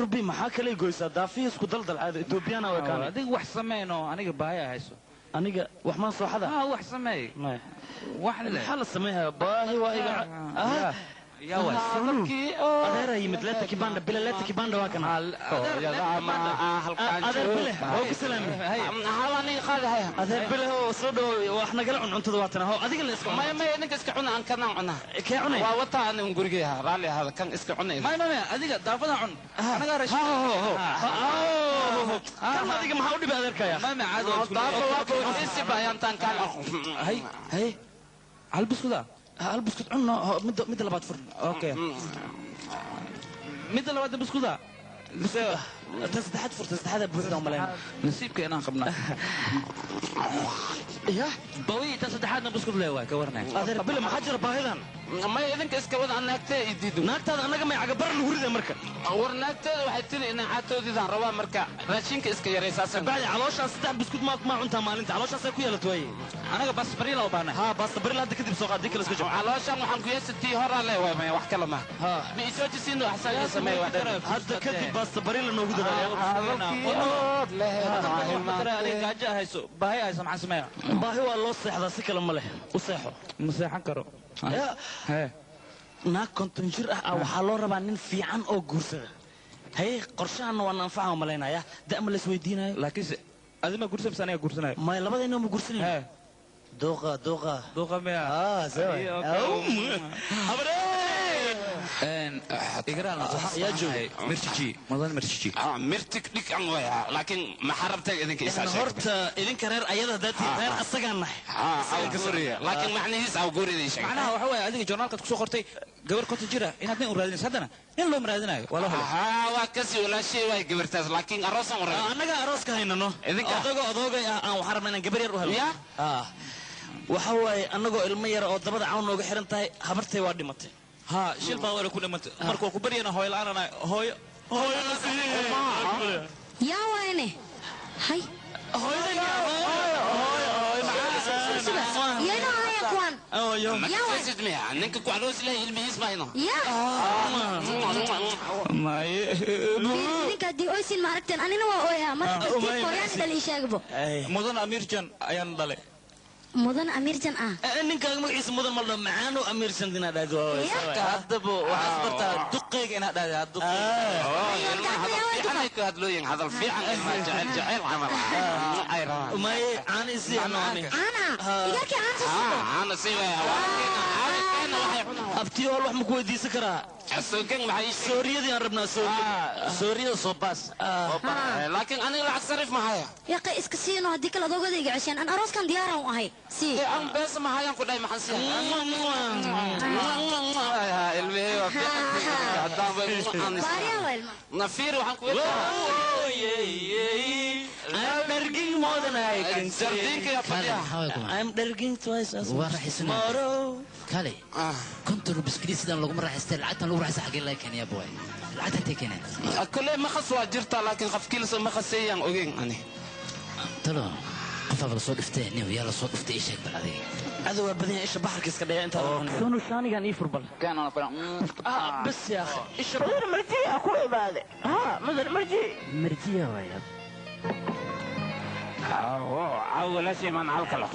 Rabbi maxaa kale goysaa daafihi isku daldal caada Etoobiyana waa kaanay. Adiga wax sameeyno aniga baahi hayso. Aniga wax maan soo xada. Ha wax sameey. Maya. Wax le. Maxaa la sameeyaa baahi waa iga yaa waay. Adeer yimid leeta kibanda bila leeta kibanda waa kana. Adeer bile oo ku salaamay. Adeer bile oo soo dhaw wax nagala cun cuntada waa tan ho adiga la iska. Maya maya ninka iska cuna aan kana cuna. Kee cunay? Waa wataa aan gurigeyga raali ahaada kan iska cunay. Maya maya adiga daafada cun. Anaga rashi. Ha ho ho. Kan adiga maxaa u dhibay adeerkaya? Maya maya caadi waa isku. Daafa waa boodisi bayaan tan kan. Hay hay. Hal buskuda. Hal buskud cunno midda labaad fur. Okay. Midda labaad buskuda. Tan saddexaad fur, tan saddexaad buuxda u malayn. Nasiibka inaan qabnaa. Ya bawi tan saddexaadna buskud leewaay ka warnay. Adeer bile maxaa jira baahidan? Maya idinka iska wada naagtee i diido. Naagtaada annaga may cagabar lagu riday marka. War naagteeda waxay tiri inaan caatoodiidaan rabaa marka raashinka iska yaraysaas. Bacdi calooshaas saddex buskud ma cuntaa maalinta calooshaasay ku yeelato waaye. Anaga baasta baril u baahnay. Ha baasta baril hadda kadib soo qaad dii kale iska joogo. Calooshan waxaan ku yeesay tii horaa leewaay maya wax kale ma. Ma isoo jisiino axsaan ii sameey wax dhan. Hadda kadib baasta baril noogu dadaal. Adiga gaajo hayso baahi hayso maxaan sameeyaa? Baahi waa loo seexdaa si kale ma leh. U seexo. Ma seexan karo. Naag 50 jir ah waxaa loo rabaa nin fiican oo guursada. Haye qorshahanna waan anfaca malaynayaa da'ma la isweydiinayo. Laakiinse adima guursan mise aniga guursanayo? Maya labadayna ma guursanayno. Duuqa duuqa. Duuqa miya? Ah sawa. Habaree. Yaa joogay mirtiji mudan mirtiji. Mirtig dhig an waya laakiin maxaa rabtay idinka isaa sheegtay? Horta idinka reer ayada haddaad reer asagaan nahay. Laakiin macnihiis aw guurida ii sheegay. Macnaha waxa waaye adiga joornaalkaad kusoo qortay gabar 50 jir ah inaad nin u raadinayso haddana nin looma raadinayo waa loo helay. Haa waa kasi walaashay waay gabartaas laakiin aroosaan u rabay. Annaga arooska haynano. Idinka odago odoogay ah aan waxaan rabnaa inaan gabar yar u helno. Ya? Waxa waaye annagoo ilmo yar oo dabada cawn nooga xiran tahay habartay waa dhimatay. Ha shil baa wala ku dhimantay markuu ku baryana hooyo la'aan ana hooyo hooyo la siiyay. Yaa waayne hay hooyo hooyo hooyo yaa haya kuwan hooyo yaa waay sidmiya ninka ku aroos leh ilmihiis ma hayno. Yaa maye ninka dii oysin ma aragteen anina waa ooyaa marka tartiib hooyaan dhal ii sheegbo. Mudan Amiirjan ayaan dhalay. Mudan Amiirjan ah ninkaaga magaciisa mudan ma dhaho macaano Amiirjan inaad dhahdo. Haddaba waxaad bartaa duqeyga inaad dhahdo duqeyga. Ku hadlooyin hadal fiican ilmaha jecel jecel camal ay rabaan. Maye caana isii anooni. Caana igarkii caana soo soo. Caana sii waya caana keena waxay cunaan. Abtiyo hal wax ma ku weydiisan karaa? Soogan maxay sooriyadii aan rabnaa sooriyada soo baas. Laakiin aniga lacag sarif ma haya. Yaqa iska siino haddii kale adoogada iga cesheen aan arooskan diyaaraan u ahay. Sii. Aan bees ma hayaan ku dhahay maxaan siiyaa. Ilmihii waa fiican haddaan way baariyaa waa ilma. Nafiir waxaan ku I'm dherging more than I can say. Sardiinka yaa fadhiya. I'm dherging twice as Waa raaxaysanaya. tomorrow. Kale 50 rubis keliya sidaan laguma raaxaystay lacagtan lagu raaxaysta xaggee laga keenayaa boy lacagta intay keeneen? Kule maqas waa jirtaa laakiin qafkiilsa maqaseeyaan ogeyn ani. Talo qofaaba lasoo dhiftay nin yaa lasoo dhiftay ii sheeg bal adiga. Cadow waa badan yahay isha baxarka iska dhaya intaad cunin. Sunu shaanigan ii furbal. Bas yaa akhi isha mudan marji aa ku imaade. Ha mudan marji. Marjiya waaya. Walaashay maan halka la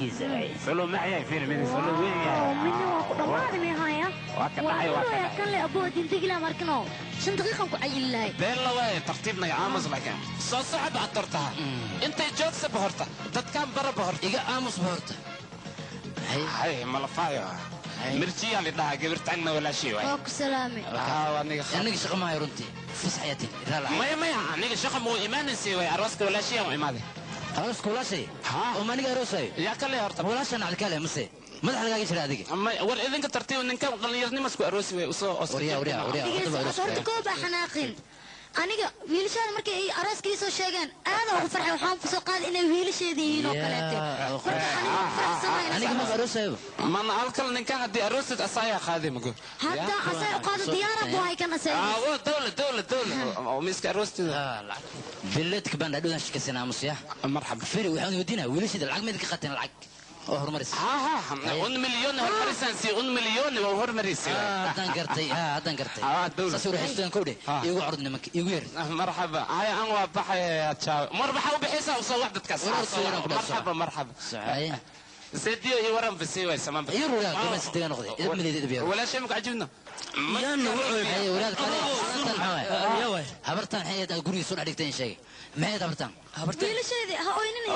solo maxyay fiir mid solo weyn yahay. Midna waa ku dhamaaday mihaya. Waa ka dhacay waa ka dhacay. Kan le aboo dindigi la markano 5 daqiiqan ku cayili lahay. Been la waay tartiibna aamus laakiin soo socod aad tortaha intay joogsa bahorta dadkan bara bahorta iga aamus bahorta. Hay malafaayo mirjiya la dhahaa gabartaanna walaashay waay. Waa ku salaamay. Aniga shaqo ma hayo runtii fasax ayaa tiri raala. Maya maya aniga shaqa ma u imaanaysay waay arooska walaashay aan u imaaday. Arooska walaashay? Oo ma aniga aroosayo? Yaa kale horta. Walaashaan cadkaale mase madax lagaaga jira adiga. War idinka tartiib ninkan dhallinyarnima isku aroosi way usoo waryaa waryaa waryaa. Horta koob baa xanaaqin. Aniga wiilashaada markay ay arooskii soo sheegeen aad ugu farxay waxaan ku soo qaaday inay wiilasheeda yihiin oo kaleete. Marka aniga faraxsanahay. Aniga ma aroosayo. Man halkan ninkan haddii aroosid asaaya qaaday mago. Hadda asaay qaado diyaara buu hay kan asaay. Waa dawla dawla dawla oo miska aroostida. Biladka baan dhadhodan shikasan aamus ya. Marxaba. Firi waxaan weydiinaa wiilasheeda lacag ma idinka qaateen lacag? Oo horumaris. Ha 1 milyan hormarisan si 1 milyan waa horumaris. Haddaan gartay, haddaan gartay. Saas u raaxaystaan kowdhe. Igu curd nimanka, igu yar. Marxaba. Hay aan waa baxay ciao. Marbaxa u bixisa u soo wax dadkaas. Marxaba marxaba. سيدي يورم في السيوي سمان يا ولاد ما سيدي نقضي إذا من اللي يدبي ولا شيء مك عجبنا يا ولاد كان يا وي هبرتان حيد قري سون عليك شيء ما هي هبرتان هبرتان ويلا شيء ها اوينني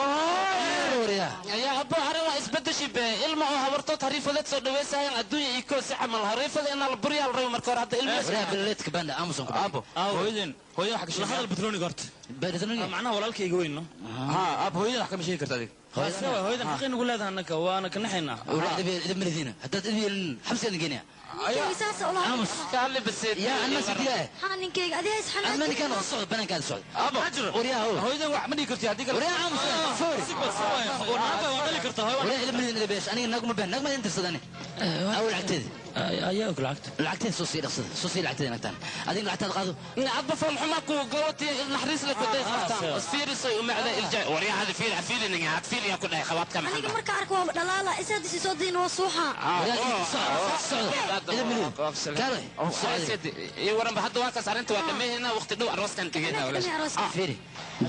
يا ابو هروا اسبدشي ilma oo habartood hariifada soo dhaweysayaan adduunka iyo koos camal hariifada in la buriyaal reeyo marka hore hadda ilma walaal bileedka banda Amazon ku abo hooyadeen hooyada wax ka sheegay hadal petroniga horta petroniga macnaha walaalkayga weyn no ha ab hooyada wax kama sheegi kartaa adiga hooyadan xaqeen ugu leedahay annaka waana ka naxaynaa walaal idin malidiina haddaad idin xabsiga geynaya ninkayga saas ula aamus kaali bas يا أنا سيدي ها ninkayga adiga is xanaaq أنا كان صعد بنان كان صعد abo وريا هو hooyadan wax ma dhigi kartaa adiga وريا aamus foori warnaaba waa dhali kartaa hooyo وريا idin malidiina beesh aniga naguma been naguma idin tirsadani awal lacagteeda ayaa og lacagta lacagteeda soo sii dhaqsada soo sii lacagteeda nagtaan adiga lacagtaada qaado adba falxuma ku gawati naxariis la ku day qabtaan fiirisay umacda ilja wariya hada fiir fiir ninga had fiir ya ku dhahay khawaadka maxaa aniga marka arko waa dhalaala isaad isi soo diin waa suuxa socda idin malidiina kaale iyo waranba hadda waa kaas arrinta waa dhameeyna waqti dhow arooskan tegeena walaal fiiri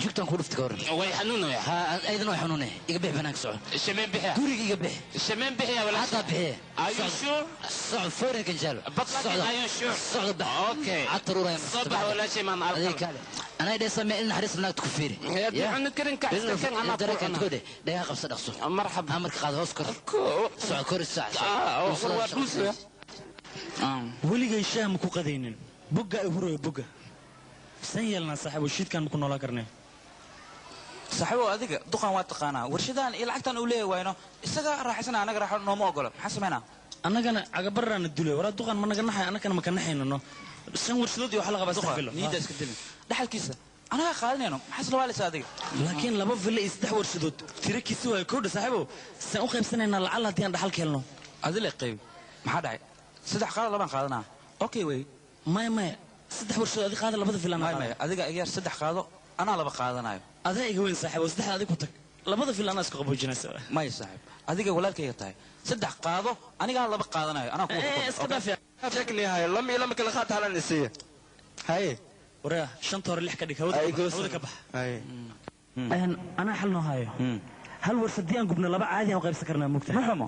jugtan ku dhufta ka waran way xanuunaya ha aydan way xanuunaya iga bix banaanka soco shameen bixiya guriga iga bix shameen bixiya walaal hadda bixiya are you sure صعب فوري كنجالو صعب صعب اوكي عطروا يا صبح ولا شيء ما نعرف انا اذا سمع لنا حريص انك تكفيري يا عندك كرن كعس كان انا درك تقولي ده قبص دقصو مرحبا امرك قاد هوس كر صعب كر الساعه weligay shaah ma ku qadaynin bogga ay hurayo bogga san yeelnaa saaxiibo shiidkaan ma ku noolaan karnay saaxiibo adiga duqan waa taqaanaa warshadan iyo lacagtan uu leeyahay wayno isaga raaxaysana anaga raaxo nooma ogola maxaa sameynaa annagana cagabaraana dulay waraa duqan ma naga naxay annagana ma ka naxaynano shan warshadood iyo waxa la qabaa saddex bilo niyadda iska dilin dhaxalkiisa anaga qaadanayno maxaa isla waalaysaa adiga laakiin 2 villa iyo 3 warshadood tiro kiisi waayo kowdha saaxiibo saan u qaybsanaynaa lacala haddii aan dhaxalka helno adile qayb maxaa dhacay 3 qaado 2 qaadanaa okay wey maya maya 3 warshadood adiga qaada 2 villa anaa maya adiga iga yar 3 qaado anaa 2 qaadanayo adaa iga weyn saaxiibo 3 adiga ku tag 2 villa anaa isku qaboojinaysa maya saaxiib adiga walaalkayga tahay 3 qaado aniga 2 qaadanayo anaa ku iska dhaaf shakni hay lama ila kala qaad halan isiya hay waraa 5 hore 6 ka dhig hawada ka bax hay anaa xal noo hayo hal warshadii aan gubno 2 caadi aan qaybsan karnaa mugtahay ma xumo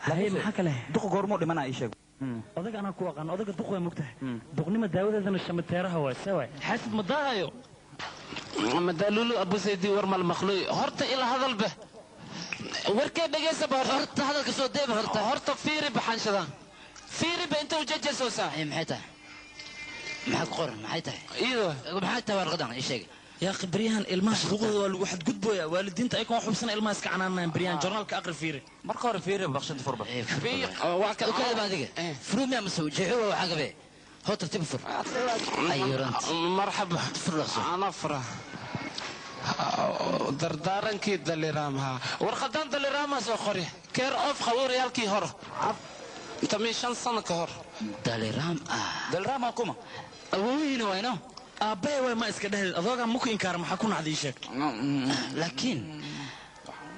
haye maxaa kale duq goormuu dhimanaa ii sheeg odaga anaa ku aqaan odaga duq waa mugtahay duqnima daawadeedana shamateeraha waay see waay xaasid ma daahayo madalulu abu saydi war mal makhluuq horta ila hadal bah warkee dhageysa bah horta hadalka soo deeb horta horta fiiri baxanshada fiiri ba inta ujeejasoosaa maxay tahay maxaa ku qoran maxay tahay iyadoo maxay tahay warqadan ii sheeg يا أخي بريان ilmaha xuquuqdooda waa lagu xadgudbooyaa waalidiinta ayagoon xubsana ilmaha iska canaanayaan بريان joornaalka aqri fiiri marka hore fiiri baqshada furba waa ka ukaada adiga frumiya masoo jeexo waa xagabe هو ترتيب فر أيورنت مرحبا فر أنا فرح دردارنكي دليرامها warqadan daliraama soo qori care of khawriyalkii hor tamii 5 sano ka hor daliraam daliraam kuma awooyina wayno aabbahay way ma iska dhehdeed adoogaa ma ku inkaara maxaa ku nacday ii sheeg laakiin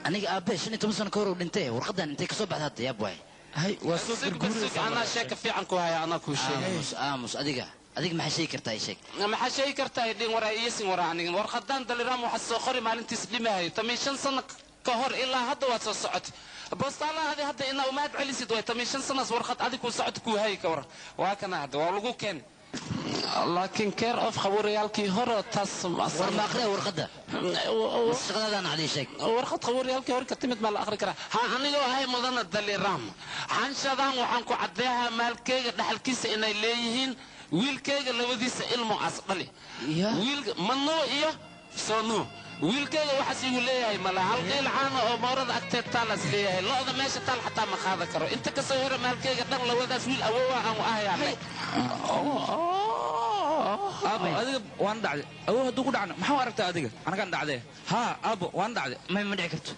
aniga aabbahay 15 sano ka hor uu dhintay warqadan intay kasoo baxda hadda yaab waay hay waa soo gurguraysa anaa sheeka fiican ku haya anaa kuu sheegay aamus aamus adiga adiga maxaa sheegi kartaa ii sheeg maxaa sheegi kartaa idhin waraa iisin waraa aniga warqadan daliraam waxaa soo qori maalintiis dhimahayo tamii 5 sano ka hor ilaa hadda waad soo socotay boostaalaha adi hadda inaa umaad celisid waay tamii 5 sanas warqad adig kuu socota kuu hayi ka waran waa kana hadda waa lagu keenay laakiin care of khabuurayaalkii hore taas war ma aqriya warqadda shaqadaadaan cadii sheeg warqad khabuurayaalkii hore ka timid maa la aqri karaa ha anigoo ahay mudana daliraam xanshadan waxaan ku caddeeyaa maalkeyga dhaxalkiisa inay leeyihiin wiilkeyga labadiisa ilmo as dhali wiil manuu iyo soonuu wiilkeyga waxaas igu leeyahay mala hal qiil caana oo moorada agteed taalas leeyahay lo'da meesha taal xataa ma qaadan karo inta kasoo hore maalkeyga dhan labadaas wiil awoowa aan u ahayaanay aabo adiga waan dhacday awow hadduu ku dhacno maxaa u aragtaa adiga anagaan dhacday haa aabo waan dhacday ma dhici karto.